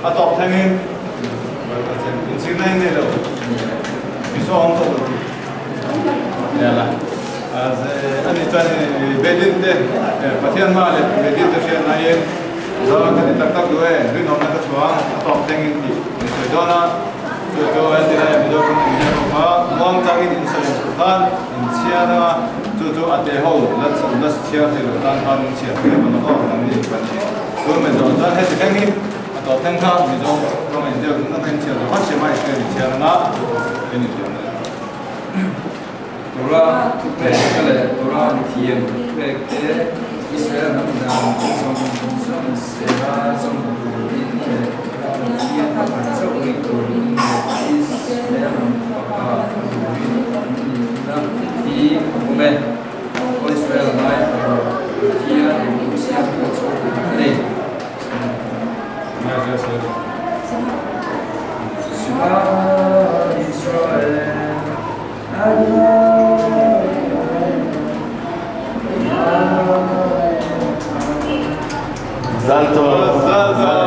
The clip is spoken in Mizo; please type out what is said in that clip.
A tawp thlengin inchhirna in nei lo. Isua awm tawh lo tih. Ani chuan Bedin te Pathian hma leh Bedin te hriatna in Zoram ka ti tak tak duh e, rinawmna ka chhuang a tawp thlengin tih min sawi dawn a. Chu chu heti laia Mizo tawng in ziak ho kha muangchangin in sawi ang khan in chhiar a, chu chu a te ho la la chhiar thei lo tan khan in chhiar thei ang aw kan ni kan ni. Chu Mizo chuan heti thlengin a tawp thleng kha Mizo tawng in ziak chung kha in chhiar lo kha hriam a i in chhiar ang a, in intiam na. Torah thupek te leh Torah mithiam thupek te Israel hnam dan zawng zawng sela zawm turin leh Pathian pakhat chauh ring turin leh Israel hnam faka turin an nihna hi a awm e. Aw Israel ngaithla rawh, Pathian engkim siamtu chu a ni. Shema Israel. Zal tov.